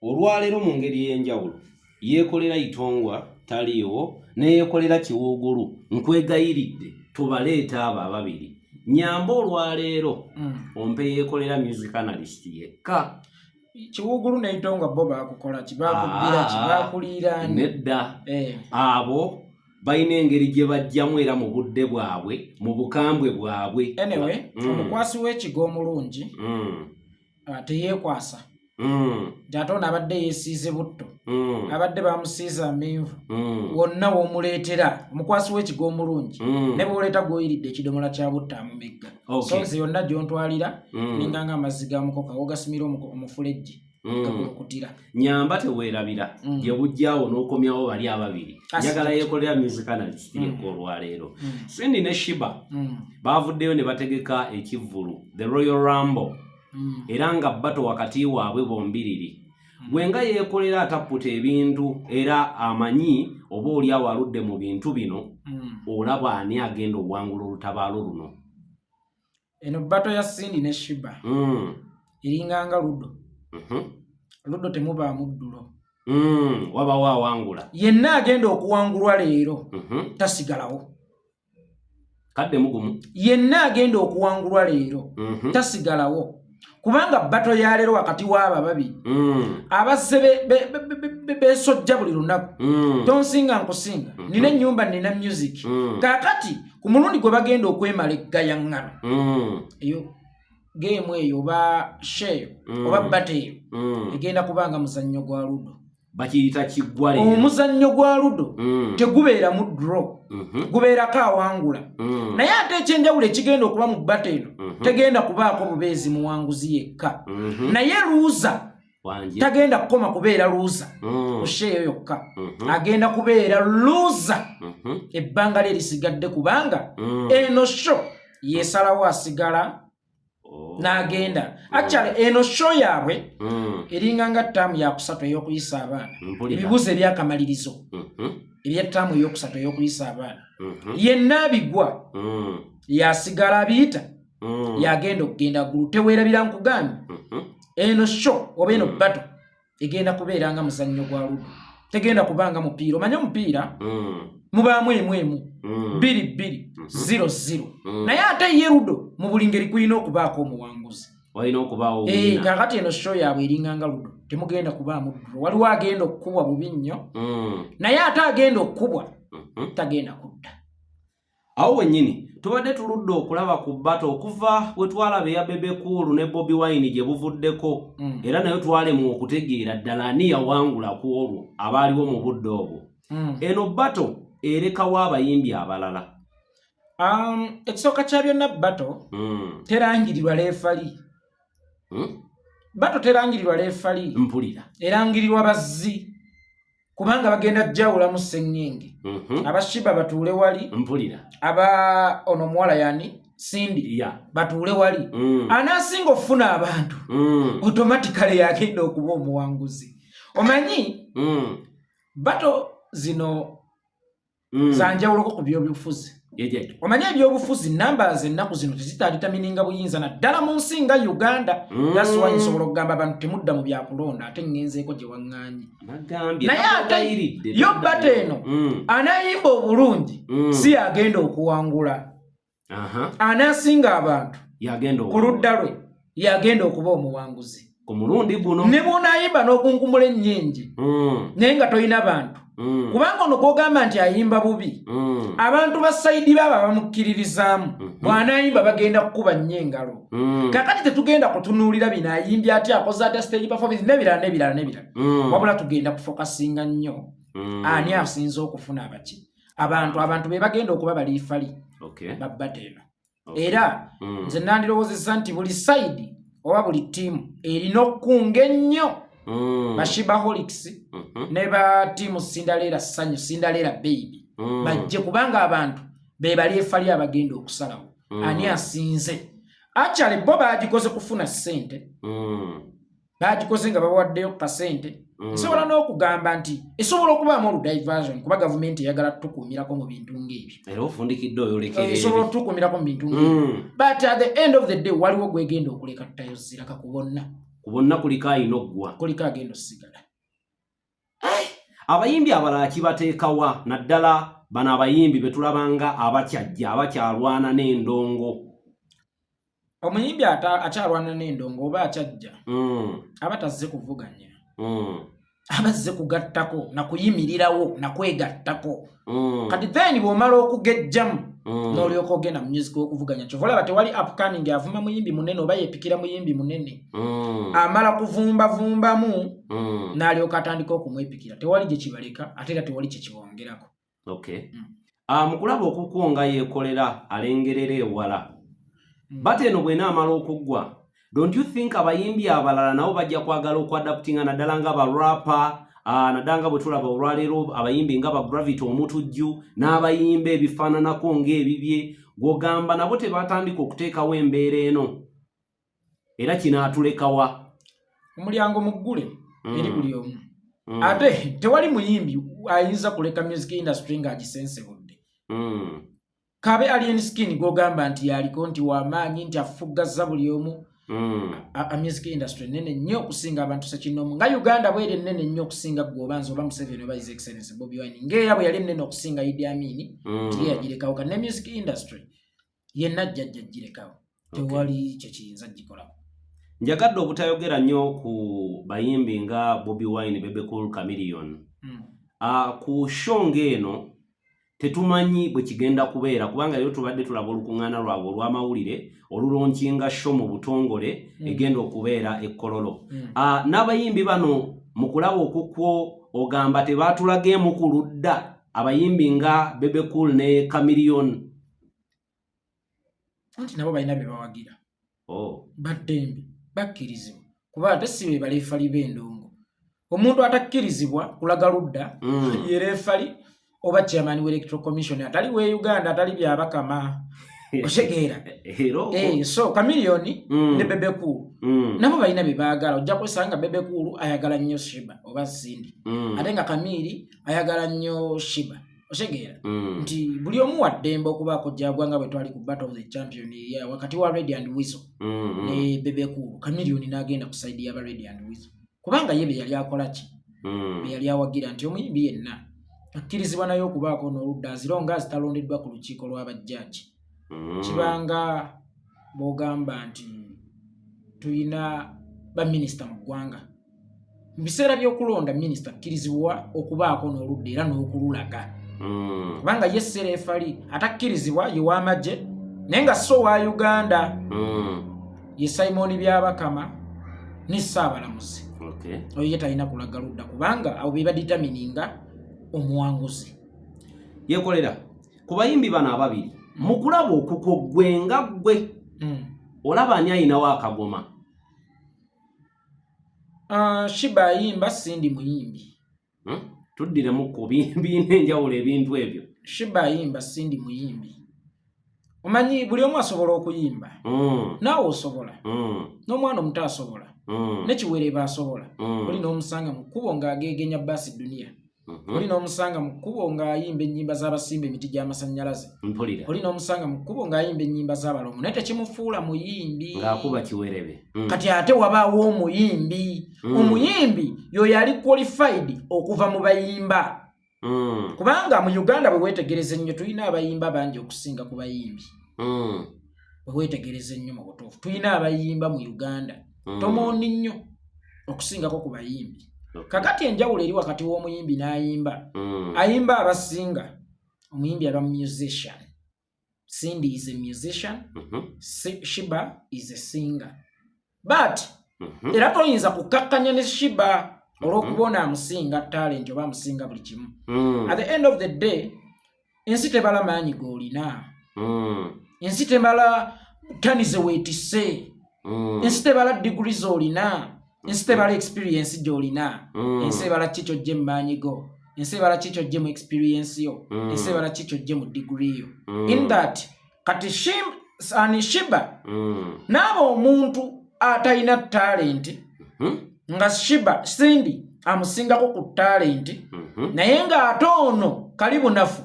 Olwaleero mu ngeri ey'enjawulo, Yeekolera Itongwa taliiwo ne Yeekolera Kiwuugulu, nkwegayiridde tubaleete abo ababiri. Nyamba olwaleero ompe Yeekolera music analyst yekka. Kiwuugulu ne Itongwa bo baakukola ki? Baakubbira ki? Ah, Baakuliira ani? Nedda. Eh. Abo balina engeri gye bajjamu era mu budde bwabwe, mu bukambwe bwabwe. Anyway, omukwasi w'ekigo omulungi teyeekwasa. Nti ate ono abadde yeesiize butto, abadde bamusiiza amenvu, wonna w'omuleetera omukwasi w'ekigo omulungi, ne bw'oleeta gw'oyiridde ekidomola kya butto, amumegga. So nze yonna gy'ontwalira, ninganga amazzi ga mukoka wogasimira omufulejje, gakulukutira. Nyamba, teweerabira gye bujjaawo n'okomyawo bali ababiri. Njagala Yeekolera music analyst yekka olwaleero. Cindy ne Sheebah baavuddeyo ne bategeka ekivvulu, the Royal Rumble, era nga battle wakati waabwe bombiriri. Gwe nga Yeekolera atapputa ebintu era amanyi oba oli awo aludde mu bintu bino, olaba ani agenda owangula olutabaalo luno? Eno battle ya Cindy ne Sheebah eringanga ludo. Ludo temubaamu draw. Wabawo awangula. Yenna agenda okuwangulwa leero tasigalawo. Kadde mugumu. Yenna agenda okuwangulwa leero tasigalawo, kubanga battle ya leero wakati w'abo ababiri abazze beesojja buli lunaku, tonsinga nkusinga, nina ennyumba, nina music. Kaakati ku mulundi gwe bagenda okwemala eggayaŋŋano, eyo game eyo oba show eyo oba battle eyo egenda kubanga muzannyo gwa ludo. Bakiyita kiggwa leero. Omuzannyo gwa ludo tegubeeramu draw, gubeerako awangula. Naye ate ekyenjawulo ekigenda okuba mu battle eno, tegenda kubaako bubeezi muwanguzi yekka, naye loser Wangi. tagenda kukoma kubeera loser ku show eyo yokka, agenda kubeera loser ebbanga lye lisigadde, kubanga eno show yesalawo asigala n'agenda. Actually, eno show yaabwe eringa nga ttaamu yakusatu ey'okuyisa abaana ebibuuzo ebyakamalirizo ebya ttaamu eyokusatu ey'okuyisa abaana. Yenna abigwa yasigala, abiyita yagenda okugenda ggulu. Teweerabira nkugambye, eno show oba eno battle egenda kubeera nga muzannyo gwa ludo, tegenda kubanga mupiira. Omanye omupiira mubaamu emu emu, bbiri bbiri, zero zero. Naye ate ye ludo mu buli ngeri kulina okubaako omuwanguzi. Walina okubaawo Eh, winner. Kaakati eno show yaabwe eringanga ludo, temugenda kubaamu draw. Waliwo agenda okukubwa bubi nnyo, naye ate agenda okukubwa tagenda kudda. Awo wennyini tubadde tuludde okulaba ku battle okuva bwe twalaba eya Bebe Cool ne Bobi Wine gye buvuddeko, era nayo twalemwa okutegeera ddala ani yawangula ku olwo abaaliwo mu budde obwo. Eno battle erekawo abayimbi abalala? Ekisooka kya byonna, battle terangirirwa referee. Battle terangirirwa referee. Erangirirwa bazzi, kubanga bagenda jjawulamu sseŋŋenge. Aba Sheebah batuule wali, aba ono omuwala yani Cindy batuule wali. Anaasinga okufuna abantu automatically yagenda okuba omuwanguzi. Omanyi battle zino zanjawuloko ku byobufuzi. Omanyi ebyobufuzi, numbers ennaku zino tezitadetermininga buyinza, naddala mu nsi nga Uganda. That's why nsobola okugamba abantu temudda mu byakulonda, ate ŋŋenzeeko gye waŋŋaanye. Nagambye Naye ate nakugayiridde, yo toddayo. Battle eno, anayimba obulungi si yagenda okuwangula. Anaasinga abantu yagenda ku ludda lwe yagenda okuba omuwanguzi. Ku mulundi guno. Ne bw'onaayimba n'okunkumula ennyingi, naye nga tolina bantu, kubanga ono gw'ogamba nti ayimba bubi, abantu ba side baabo abamukkiririzaamu, bw'anaayimba bagenda kukuba nnyo engalo. Kakati tetugenda kutunuulira bino ayimbye atya, akoze atya stage performance n'ebirala n'ebirala n'ebirala, wabula tugenda kufocusinga nnyo ani asinze okufuna abaki abantu be bagenda okuba ba referee ba battle eno. Era nze nandirowoozesa nti buli side oba buli ttiimu erina okukunga ennyo ba Sheebaholics ne ba ttiimu Cinderella Sanyu, Cinderella Baby, bajje, kubanga abantu be ba referee abagenda okusalawo ani asinze. Actually, bo bagikoze kufuna ssente, bagikoze nga bawaddeyo ku kasente. Nsobola n'okugamba nti esobola okubaamu oludiversion, kuba gavumenti eyagala tukuumirako mu bintu ng'ebyo. Era ofundikidde oyolekera Esobola eri. otukuumirako mu bintu ng'ebyo, but at the end of the day waliwo gwegenda okuleka tutayoziraka ku bonna. Ku bonna kuliko ayina oggwa. Kuliko agenda osigala. Abayimbi abalala kibateekawa, naddala bano abayimbi betulabanga abakyajja, abakyalwana n'endongo? Omuyimbi akyalwana n'endongo oba akyajja aba tazze kuvuganya, aba azze kugattako nakuyimirirawo nakwegattako. Kati then bw'omala okugejjamu, n'olyoka ogenda mu music w'okuvuganya. Kyova olaba tewali upcoming avuma muyimbi munene oba yeepikira muyimbi munene. Amala kuvumbavumbamu, n'alyoka atandika okumwepikira. Tewali gye kibaleka, ate era tewali kye kibongerako. Ah, mu kulaba okukwonga yeekolera alengerera ewala, bate eno bw'enaamala okuggwa, don't you think abayimbi abalala nabo bajja kwagala okuadaptinga, naddala nga ba rapper, naddala nga bwe tulaba olwaleero abayimbi nga ba Gravity Omutujju n'abayimba ebifaananako ng'ebibye, gw'ogamba nabo tebatandika okuteekawo embeera eno, era kinaatulekawa? Omulyango muggule eri buli omu. Ate tewali muyimbi ayinza kuleka music industry ng'agisensebudde. Kabe Alien Skin gwogamba nti yaliko, nti wamaanyi, nti afuggaza buli omu, a music industry nene nnyo okusinga abantu sekinoomu, nga Uganda bweri ennene nnyo okusinga gwe obanza oba Museveni oba His Excellence Bobi Wine, ng'era bwe yali ennene okusinga Idi Amin, tiye yagirekawo. Kati ne music industry yenna jjajja girekawo, tewali kyekiyinza gikolako. Njagadde obutayogera nnyo ku bayimbi nga Bobi Wine, Bebe Cool, Chameleone. Ku show ng'eno tetumanyi bwe kigenda kubeera, kubanga leero tubadde tulaba olukuŋŋaana lwabwe olw'amawulire olulaunchinga show mu butongole egenda okubeera e Kololo. N'abayimbi bano, mu kulaba okukwo, ogamba tebaatulageemu ku ludda abayimbi nga Bebe Cool ne Chameleone? Anti nabo balina bye bawagira. Baddembe, bakkirizibwa, kuba ate si be baleefali b'endongo. Omuntu atakkirizibwa kulaga ludda ye referee oba chairman w'Electoral Commission atali we Uganda, atali Byabakama, otegeera? Era So Chameleone ne Bebe Cool nabo balina bye baagala. Ojja kwesanga Bebe Cool ayagala nnyo Sheebah oba Cindy, ate nga Chamili ayagala nnyo Sheebah, otegeera? Nti buli omu waddembe okubaako gyagwa, nga bwe twali ku Battle of the Champion ya wakati wa Radio and Weasel ne Bebe Cool, Chameleone n'agenda ku side y'aba Radio and Weasel, kubanga ye be yali akola ki, be yali awagira. Nti omuyimbi yenna akkirizibwa naye okubaako n'oludda aziro nga azitalondeddwa ku lukiiko lw'abajjaji. Kibanga bw'ogamba nti tuyina baminisita mu ggwanga, mu biseera by'okulonda minisita akkirizibwa okubaako n'oludda era n'okululaga, kubanga ye sereefali. Atakkirizibwa ye w'amagye, naye nga so wa Uganda, ye Simon Byabakama ne Ssaabalamuzi. Oyo ye talina kulaga ludda, kubanga abo be badetermininga omuwanguzi. Yekolera, ku bayimbi bano ababiri, mu kulaba okukwo ggwe nga ggwe, olaba ani ayinawo akagoma? Sheebah ayimba, Cindy muyimbi. Tuddiremu ku biina enjawulo ebintu ebyo. Sheebah ayimba, Cindy muyimbi. Omanyi buli omu asobola okuyimba. Naawe osobola, n'omwana omuto asobola, nekiwereba asobola. Oli n'omusanga mu kkubo ng'ageegenya baasi duniya, oli n'omusanga mu kkubo ng'ayimba ennyimba z'abasimba emiti gy'amasannyalaze, oli n'omusanga mu kkubo ng'ayimba ennyimba z'abalongo, naye tekimufuula muyimbi. Ng'akuba kiwerebe. Kati ate wabaawo omuyimbi. Omuyimbi yoyo ali qualified okuva mu bayimba, kubanga mu Uganda bwe weetegereza ennyo, tulina abayimba bangi okusinga ku bayimbi. Bwe weetegereza ennyo, mu butuufu tulina abayimba mu Uganda tomooni nnyo okusingako ku bayimbi. Kakati enjawulo eri wakati w'omuyimbi n'ayimba, ayimba abasinga, omuyimbi aba musician. Cindy is a musician, Sheebah is a singer, but era toyinza kukakkanya ne Sheebah olw'okuba ono amusinga talent oba amusinga buli kimu. At the end of the day, ensi tebala maanyi g'olina, ensi tebala tani ze weetisse, ensi tebala diguri z'olina, ensi tebala experience gy'olina. Ensi ebala ki kyojje mu maanyi go, ensi ebala ki kyojje mu experience yo, ensi ebala ki kyojje mu diguri yo. In that kati ani Sheebah n'aba omuntu atalina talent, nga Sheebah, Cindy amusingako ku talent, naye ng'ate ono kali bunafu,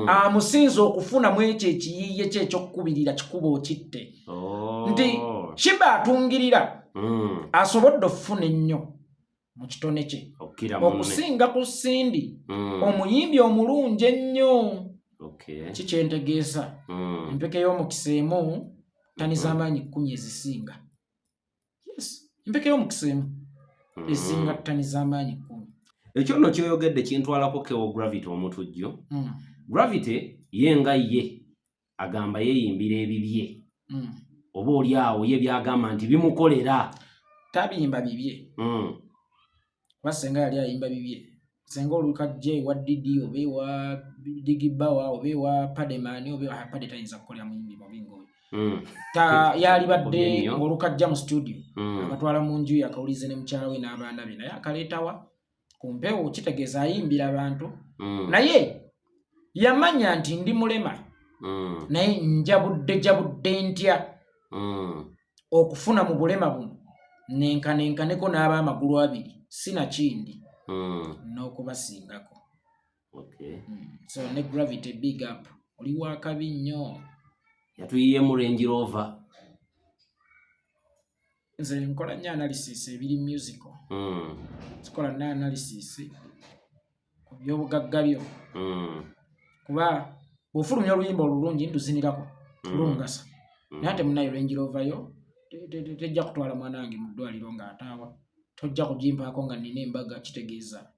amusinza okufunamu ekyo ekiyiiye kye ekyokukubirira kikuba okitte, nti Sheebah atungirira. Asobodde okufuna ennyo mu kitone kye okusinga ku Cindy, omuyimbi omulungi ennyo. Kikyentegeeza, empeke y'omukisa emu ttani z'amaanyi 10 ezisinga. Yes, empeke y'omukisa emu esinga ttani z'amaanyi 10. Ekyo nno kyoyogedde kintwalako kewo Gravity Omutujju. Gravity ye nga ye agamba yeeyimbira ebibye, oba oli awo ye byagamba nti bimukolera. Tabimba bibye, kuba senga yali ayimba bibye, senga olukajja ewa Didi oba ewa Digibawa oba ewa Pademani oba Pade tayinza kukolera muyimbi mubi ng'oyo. Yalibadde ng'olukajja mu studio, akatwala mu nju ye akawulize ne mukyala we n'abaana be, naye akaleetawa ku mpewo, kitegeeza ayimbira abantu. Naye yamanya nti ndi mulema, naye njabudde jabudde ntya okufuna mu bulema buno nenkanenkaneko n'ab'amagulu abiri, sinakindi n'okubasingako. So ne Gravity, big up, oli wakabi nnyo. Yatuyiyemu Range Rover. Nze nkola nnyo analysis ebiri musical. Sikola nnyo analysis ku byobugagga byo, kuba bw'ofulumya oluyimba olulungi nduzinirako, lungasa, naye ate munayo Range Rover yo tejja kutwala mwana wange mu ddwaliro ng'ataawa, tojja kugimpaako nga nnina embaga. Kitegeeza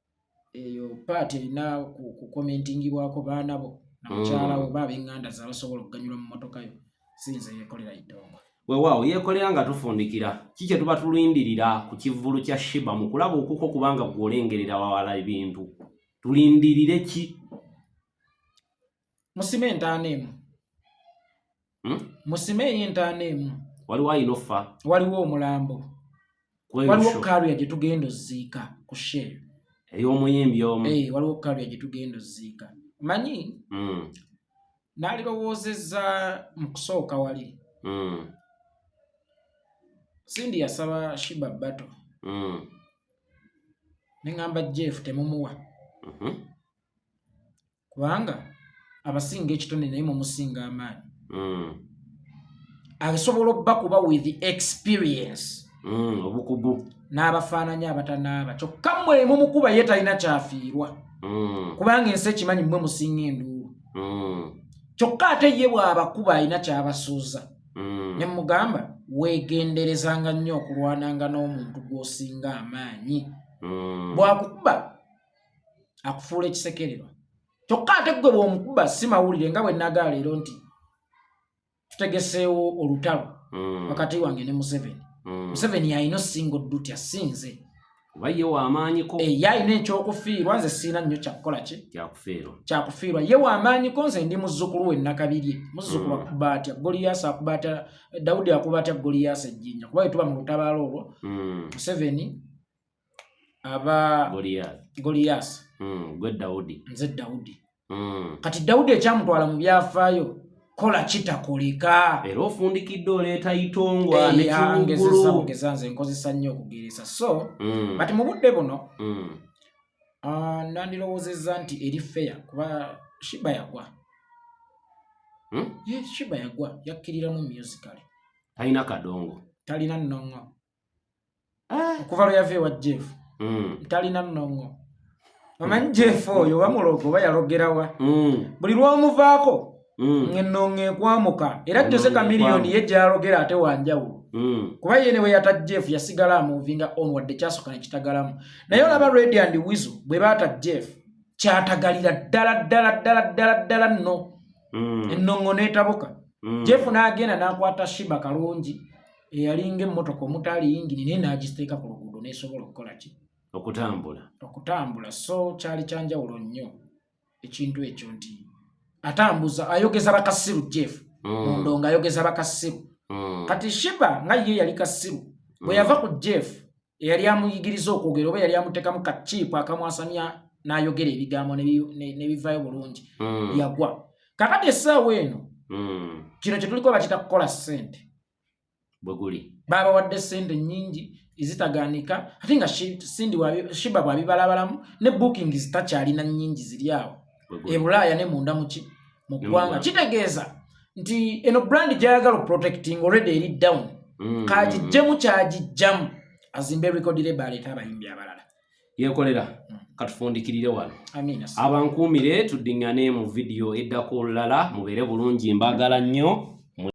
eyo paati erina kukomentingibwako baana bo na mukyala wo oba ab'eŋŋanda ze abasobola okuganyulwa mu mmotoka yo, si nze Yekolera Itongo. Weewaawo, Yeekolera, nga tufundikira, ki kye tuba tulindirira ku kivvulu kya Sheebah mu kulaba okuko, kubanga gweolengerera wawala ebintu? Tulindirire ki? Musime entaana emu. Musime eyo entaana emu. Waliwo ayina offa. Waliwo omulambo, waliwo carrier gye tugenda oziika ku show eyo. Ey'omuyimbi omu. Eh, waliwo carrier gye tugenda oziika, manyi naalirowoozezza mu kusooka wali Cindy yasaba Sheebah battle, ne ŋŋamba Jeff temumuwa, kubanga abasinga ekitone naye mumusinga amaanyi. Asobola obbakuba with experience. Obukugu. N'abafaananyi abatanaaba, kyokka mmwe mumukuba ye talina kyafiirwa, kubanga ensi ekimanyi mmwe musinga enduulu. Kyokka ate ye bw'abakuba alina kyabasuuza. Ne mugamba weegenderezanga nnyo okulwananga n'omuntu gw'osinga amaanyi. Bw'akukuba akufuula ekisekererwa, kyokka ate ggwe bw'omukuba si mawulire. Nga bwe nagaa leero nti tutegeseewo olutalo wakati wange ne Museveni. Museveni alina osinga oddutya, si nze. Kuba ye w'amaanyiko. Ye alina ekyokufiirwa, nze siina nnyo kyakukola ki. Kyakufiirwa. Kyakufiirwa. Ye w'amaanyiko, nze ndi muzzukulu we Nakabirye. Muzzukulu akuba atya Goliyasi? Akuba atya Dawudi? Akuba atya Goliyasi ejjinja? Kuba bwe tuba mu lutabaalo olwo, Museveni aba Goliyasi. Goliyasi. Gwe Dawudi. Nze Dawudi. Kati Dawudi ekyamutwala mu byafaayo kola kitakoleka. Era ofundikidde oleeta Itongwa ne ngezesa Kiwugulu. Bugeza, nze nkozesa nnyo okugeresa, so but mu budde buno, nandirowoozezza nti eri fair kuba Sheebah yagwa. Ye Sheebah yagwa, yakkiriramu musically. Talina kadongo. Talina nnongo okuva lwe yava ewa Jeff. Talina nnongo. Omanyi Jeff oyo oba mulogo oba yalogerawa, buli lw'omuvaako ng'ennongo ekwamuka. Era Ennongo Jose Chameleone ekwamuka. ye gy'alogera ate wanjawulo, kuba ye ne bwe yata Jeff yasigala amovinga on, wadde kyasooka ne kitagalamu. Naye olaba Radio and Weasel bwe baata Jeff, kyatagalira ddala ddala ddala ddala ddala nno, ennongo n'etabuka. Jeff n'agenda n'akwata Sheebah Kalungi eyalinga emmotoka omutaali yingini, naye n'agiteeka ku luguudo n'esobola okukola ki? Okutambula. Okutambula. So kyali kyanjawulo nnyo ekintu ekyo nti atambuza, ayogeza bakasiru Jeff mu ndongo, ayogeza bakasiru. Kati Sheebah nga ye yali kasiru, bwe yava ku Jeff eyali amuyigiriza okwogera oba yali amuteekamu kakiipu akamwasamya n'ayogera ebigambo ne bivaayo bulungi, yagwa. Kakati essaawa eno kino kye tuliko bakita kukola ssente. Bwe guli. Babawadde ssente nnyingi ezitaganika, ate nga Cindy Sheebah bw'abibalabalamu ne booking zitakyalina nnyingi ziri awo Bwe guli. e Bulaaya ne munda muki mu Ne mu ggwanga. ggwanga. Kitegeeza nti eno brand gy'ayagala oprotecting already eri down. Kagijjemu kyagijjamu, azimbe record label, aleete abayimbi abalala. Yekolera, katufundikirire wano. Amiina. Abankuumire, tuddiŋŋane mu vidiyo eddako olulala. Mubeere bulungi, mbaagala nnyo.